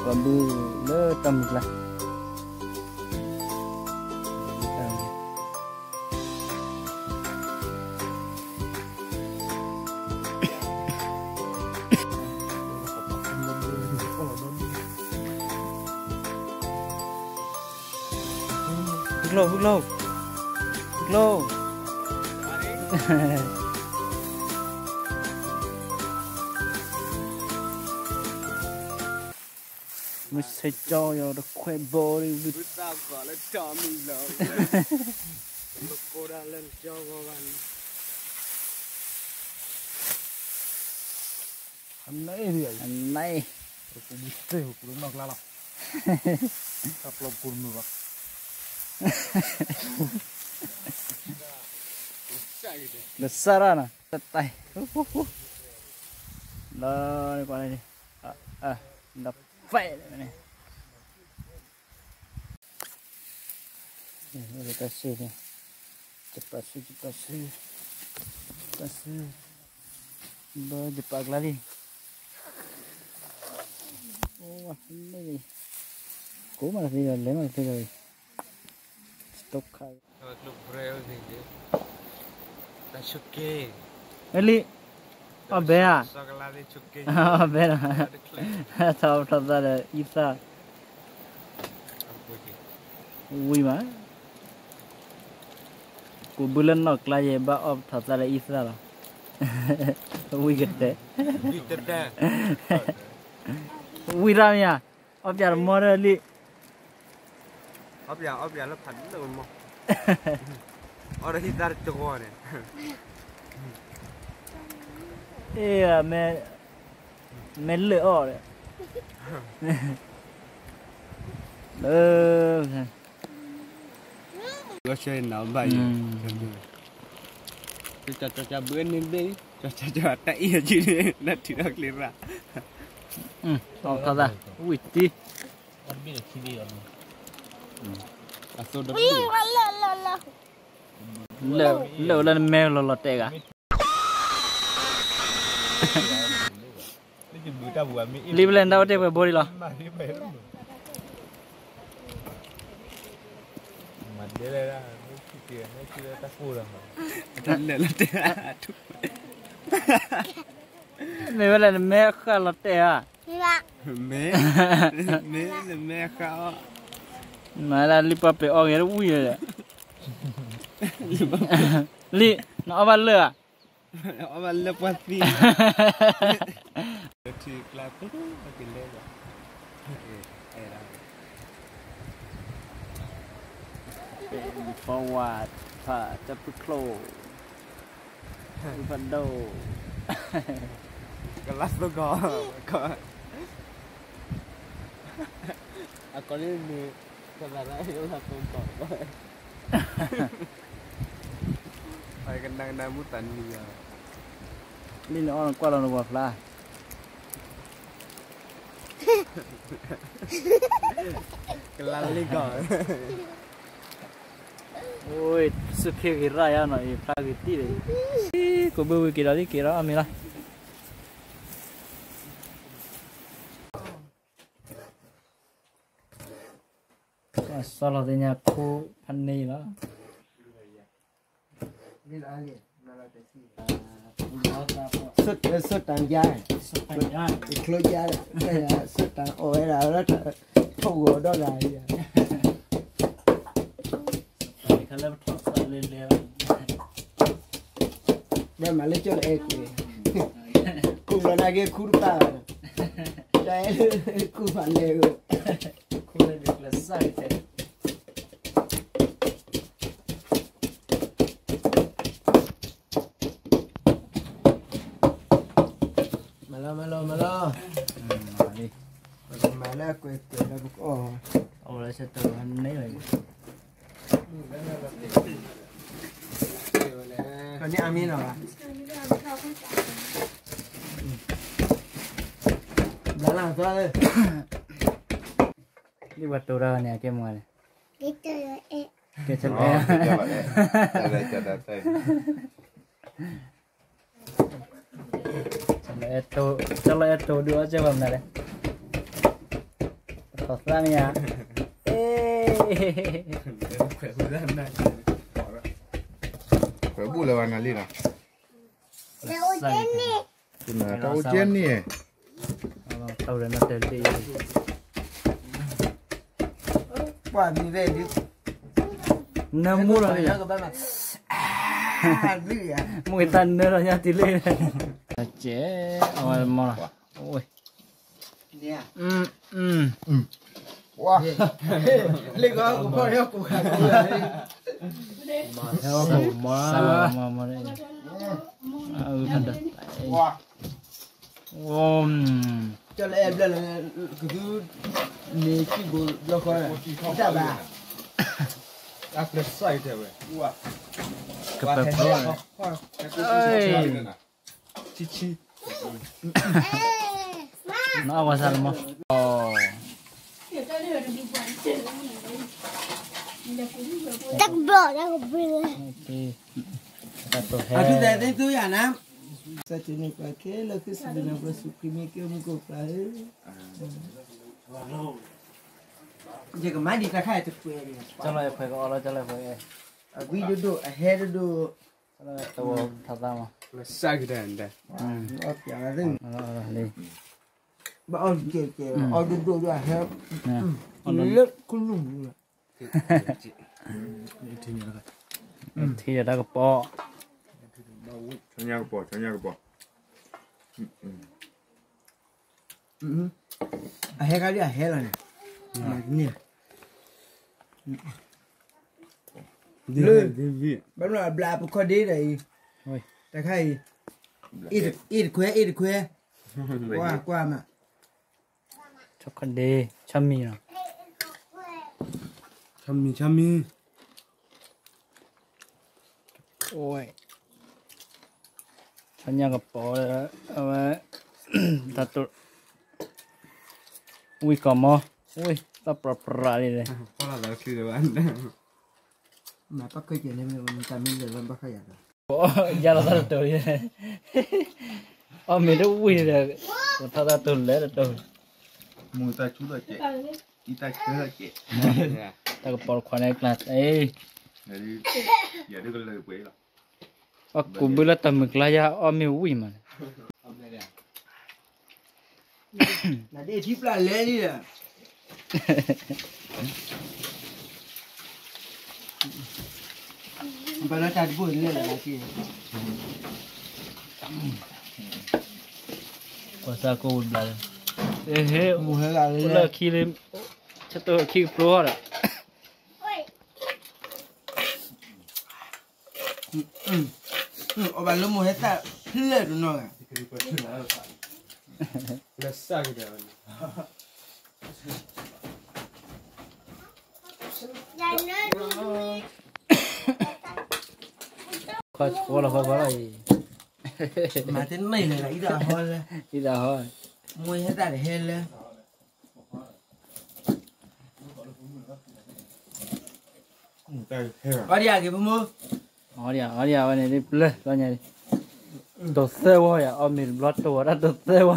ပှၤဘုလၢတၢ်မုၢ်ကျါ ဖုကျိ ဖုကျိ ဖုကျိ မ့ၢ်ဆဲးကၠီယီၤတခွဲးဘီဒီး ဘုသၣ်ဂီၤလၢတီမုၢ်လီၤ လၢကိၢ်ဒၣ်လၢကၠီဂီၤဘၣ်န့ၣ် အနၢ်အံၤ အနၢ်အံၤ ပမူသ့ၣ်ပူၤနီၢ်ကျါလီၤ တၢ်ပျီပူၤတမုာ်ဘၣ် လၢစၢ်ရၣ်နီၤ တတၢ် လၢကွၢ်န့ၣ် လၢဖဲန့ၣ် တၢ်စ့ၢ်န့ၣ် တပာ်စ့ၢ် တပာ်စ့ၢ် တပာ်စ့ၢ် ဘၣ်ယပာ်ကျါလံ အိၣ်မးန့ၣ် ကိးမးတသ့ဒီး လဲၤမးတသ့ဒီး တခါ တၢ်ဆိက့ အလံ အီၣ်ဘဲဧါ အီၣ်ဘဲနီၤ ထီၣ်ထီၣ်သၣ်ဒီးအံသၣ် ဝံၤမး ကိးဘုလၢနီၢ်ကျါယဲ ဘၣ်အီၣ်ထီၣ်သၣ်လၢအံသၣ်လီၤ ဝံၤကတဲ ဝံၤတၢ်မ့ၢ်ဧါ အီၣ်ပၠးတမီၢ်ဒီးလံ အီၣ်ပၠး အီၣ်ပၠးလၢဖးဒိၣ်မီၢ် အီၣ်ဒီးဟံၣ်သၣ်တကီန့ၣ် အ့ၣ် မ့ၢ်လၢာ်အီၣ်ဒီး လၢ ကီဆၢနၤဘၣ်ယၤ ကၠီကၠီဘုန့ၣ်ဘ့ၣ် ကၠီကၠီတၢ်အံၤအကံၢ်န့ၣ် လၢထံၣ်ဒီးကျ့ရၣ် အီၣ်ထီၣ်သၣ် ဝံၣ်တံၢ် အသိဒီး လၢာ်လၢနမဲလီၤလီၤတဲာ်ဂၤ လံပလဲၣ်နတၢ်အိၣ်တ့ၢ်ပှဲၤဘိဒံးလီၤ မၤဒဲလဲၣ်ဒၣ် မ့ၢ်လဲၣ်လီၤတဲာ် မ့ၢ်ဝဲလဲၣ်နမဲဃၣ်လီၤတဲာ်ဧါ မ့ၢ် မ့ၢ်နမဲဃၣ်အီၣ် မၤဒၣ်လံပှၤပဲာ်အီၣ်ဂ့ၤတဝံၣ်ဒီး လံ နအီၣ်ဘၣ်လၢာ်ဧါ အီၣ်ဘၣ်လၢပှၤသံ ထံကျါပကလဲၤဘၣ် အဲၣ်ဒၣ် forward ဖးတဖုချိၣ် ဖးဒိၣ် ကလါသိကီၢ် အကီၢ်လၢမ့ၢ် ကလါသိကီၢ် ကနၣ်ကနၣ်မူတၢ်နံၤယၤ လံနအီၣ်နကွၢ်လီၤနဝၤဖျါ ကလါလံကီၢ် အိၣ် စူၢ်ခ့ဂ့ၤရၣ်ယါနီၤ အံၤဖျါဂ့ၤတံၢ်ဒီး ကိးဘုဝံၤက့ၤဒီးလံ က့ၤဒီးအီၣ်မ့ၤလီၤ စီၢ်လီၤသ့ၣ်ညါခူဖးန့ၣ်လီၤ စွတ်တၢ်ယါ ကျိယါ စွတ်တၢ် အိၣ်ဝဲဒၣ်လၢ ထိၣ်ဂီၤဒီဂၤ ခါလၢပထီၣ်သၣ်လဲၤလဲၤ ဘၣ်မၤလၢကၠီလၢအဲၣ်ကွံာ် ခူလီၤနာ်က့ခူတပၢ်ဘၣ် တၢ်အဲၣ်လၢခူဖးလဲၣ်ဧိၤ ခူလၢနကျဲးစၢ်ကတဲ မၤလီၤ မၤလီၤ မၤလီၤ မၤလၢအကွဲးကွဲးလၢပကအီၣ် အဝဲလၢဆၢတၢ်န့ၣ် ကန့ၣ်အမံၤနီၤ ဘျါလၢသီ ဒ်ပှၤတိၤတၢ်န့ၣ် အကဲမၤလဲၣ် ကဲဆလၢ ဆလၢအဲၣ်တိၤဒုးအီၣ်ကဲပှၤမနုၤလဲၣ် ထီၣ်သၣ်မ့ၢ်ဧါ, အဲ, ခွဲးဘူၣ်လၢၤဘၣ်နၤလံနီၤ, တၢ်အိၣ်ကဲန့ၣ်, တၢ်အိၣ်ကဲန့ၣ်, ပှၤမံၤဝဲဒုး, နၢမူလီၤန့ၣ်, မူက့ၤတၢ်နၢလီၤညါတုၤလၢ, ကဲ, အဝဲမီၤလီၤ, လ့ၣ်ကီကဖီၣ်လၢကိးခါကိးဂၤ, မၤ, မၤ, မၤ, ကၠီလၢအဲၣ်ဘျၢလၢ, ကသူ, န့ၣ်ကံၢ်ဘိဘျီဃီ, တၢ်ဘၣ်, ကပၢၤဖျိ, ဆံဆံ, နအီၣ်ဝဲသးလၢမီၤ, တၢ်ကဘျီၣ်, တၢ်ကဘျီၣ်, တၢ်တိၢ်ဟဲ, အထူးသဲသ့ၣ်သူယၤနၤ, စၢ်ကန့ၣ်ပှၤခဲလၢာ် ခရံာ်စူၢ်က့ၤနာ်က့ၤပှၤစူၢ်ခရံာ်မ့ၢ်က့ၤမုၢ်ကအိၣ်ပှၤဧၢ, ယကမၤဒံးတၢ်ခါအံၤတပှဲၤ, ကၠီလီၤယခွဲးကအီၣ်လီၤ ကၠီလီၤခွဲး, အကွံဒိၣ်ဒိၣ် အဟဲဒိၣ်ဒိၣ်, တဝီထီၣ်သၣ်မး, စၢ်ကတၢၢ်, အီၣ်ပျးလံ, ဘၣ်အီၣ်ကဲကဲ, အီၣ်ဒိၣ်ဒိၣ်ဒိၣ်အဟဲ, လၢကလူၢ်မူလီၤ, ထံၣ်ဒီးတၢ်ကပီၤ, ကပီၤ, အဟဲခါဒ်အဟဲလီၤန့ၣ်, န့ၣ်, လၢ, ဘၣ်မနုၤအဘျးပခီၣ်ဒ့ဒီးအံၤ, တခါအံၤ, အ့ၣ်တခွဲ အ့ၣ်တခွဲ, ကွၢ်ကွၢ်မး, ဆီခီၣ်ဒ့, ဆီမံၤလီၤ, ဆီမံၤ, ဆီမံၤ, ဆီညၣ်ကပီၤ, အဝဲ, တၢ်တိၢ်, ဝံၢ်ကီၢ်မီၤ, ဝံၢ်တၢ်ပြးပြးလံ, မၤပၣ်ခၢၣ်ကဲန့ၣ်မ့ၢ်ဝဲန့ၣ် တၢ်မ့ၢ်လၢာ်လၢဘၣ်ဃးယၤဒီး, ယၤလီၤတၢ်တတိၤလံ, အီၣ်မ့ၤတဝံၢ်ဒီး, ပထီၣ်တၢ်တိၢ်လဲၤတတိၤ, မူတၢ်ဆူၣ်ထီၣ်ကဲး, အံတၢ်ဆၢထီၣ်ကဲး, တၢ်ကပီၤတခွါန့ၣ်ကျါ, အ့, ယၤဒုကလၢပှဲၤလီၤ, အီၣ်ကူးဘုလၢတၢ်မုၢ်ကျါယၤ အီၣ်မ့ၤဝံၢ်မးန့ၣ်, နဒ့ထံပျၢ်လဲၤလံဒီး, ဘၣ်လၢတၢ်တဘိၣ်လဲၤလီၤ, ကွၢ်စၢ်ကိၣ်ဝံၤဘျးလၢ, ဟဲ, မူဟဲလၢခံလၢ, ဆၢတိၢ်ခံကပျိဒီး အီၣ်ဘၣ်လၢမိၢ်ဟဲသၣ်ဖျၢၣ်တနီၤဂၤ, ခီဆှီလီၤခီခီလီၤအံၤ, မၤတန့ၢ်လၢၤ အံၤတၢ်ဟီလၢ, အံၤတၢ်ဟီ, မိၢ်ဟဲသၣ်တဟဲလၢ အီၣ်ဒံးဧါက့ၤဖိမုၣ်, အီၣ်ဒံးဧါ အီၣ်ဒံးဧါဝဲန့ၣ် ပျၢၤလီၤညါ, တိၤသၢဝီယၤ အီၣ်မ့ၤတဘျီတိၤဝဲဒၣ်တိၤသၢဝီ,